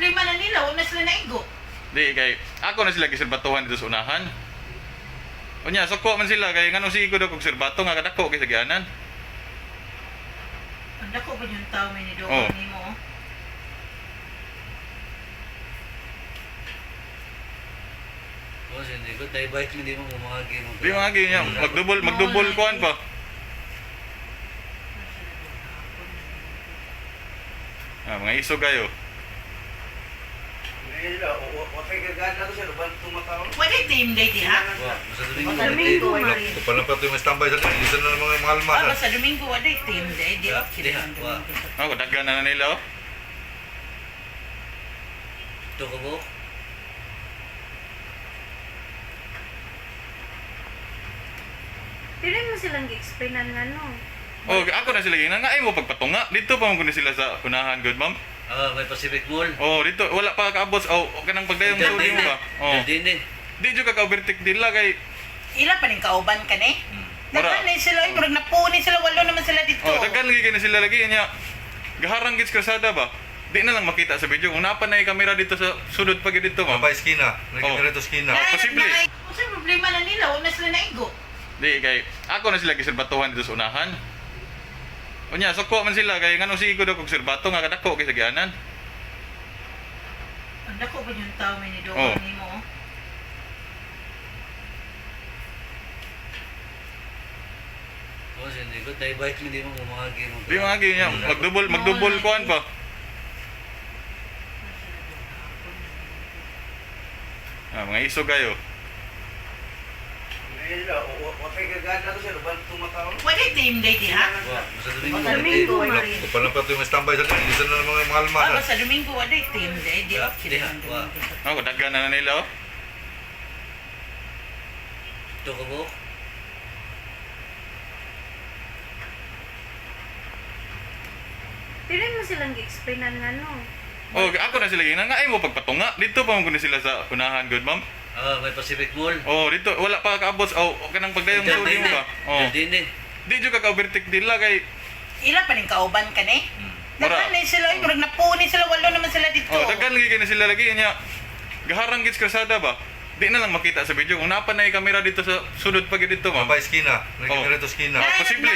problema na nila? Wala sila naigo. Di kay ako na sila giserbatuhan dito sa unahan. Unya suko man sila kay ngano sigo daw kog serbato nga kadako kay sa gianan. Ang dako ba yung tao may nidoon Oh. nimo? Oh. Oh, hindi ko dahil bike hindi mo bumagi mo. Di mga niya magdubol magdubol kuan pa. Ah, mga iso kayo. Wala team day diha. Wa, sa Domingo. Domingo, Mari. Kapal na pa ito yung standby sa kanila. Isa na ng mga mga Ah, almasan. basta Domingo wala team day di off sila Diha, ng wa. Domingo. Ako daghan na na nila oh. Ito ka bo? Pili mo silang gi-explainan nga no. Oh, ako na sila ginan nga ay mo pagpatunga. Dito pa man gud sila sa unahan good ma'am. Ah, may Pacific Mall. Oh, dito wala pa kaabot. Oh, kanang pagdayong suli mo ba? Oh. Din eh. Di jud ka ka-overtake nila kay Ila pa ning kauban ka ni? Mura. Daghan ni sila, ay, murag napuni sila, walo naman sila dito. Oh, daghan lagi kay na sila lagi niya. Gaharang gid sa kalsada ba? Di na lang makita sa video. Kung napa na yung kamera dito sa sulod pa gid dito, ma'am. Mabay skina. Oh. Nakikita rito skina. Posible. Unsa problema na nila? Wala sila naigo. Di kay ako na sila giserbatuhan dito sa unahan. Unya suko man sila kay ngano sigo daw kog serbato nga kadako kay sa gianan. Ang dako ba yung tao may nidoon Oh. nimo? Oh. Oh, hindi ko dahil bike hindi mo bumagi mo. Di mga niya magdubol magdubol kuan pa. Ah, mga iso kayo. Wala team day diha. Wa, sa Domingo. Domingo, Mari. Kapal na pa ito yung standby sa kanila. Isa na ng mga mga Ah, almasan. basta Domingo wala team day di off sila Diha, ng wa. Domingo. Ako daghan na na nila oh. Ito ka bo? Pili mo silang gi-explainan nga no. Oh, ako na sila ginan nga ay mo pagpatunga. Dito pa man gud sila sa unahan good ma'am. Ah, may Pacific Mall. Oh, dito wala pa kaabot. Oh, kanang pagdayong suli mo ba? Oh. Din eh. Di jud ka ka-overtake nila kay Ila pa ning kauban ka ni? Mura. Daghan ni sila, ay, murag napuni sila, walo naman sila dito. Oh, daghan lagi kay na sila lagi niya. Gaharang gid sa kalsada ba? Di na lang makita sa video. Kung napa na yung kamera dito sa sulod pa gid dito, ma'am. Mabay skina. Nakikita Oh. rito skina. Posible.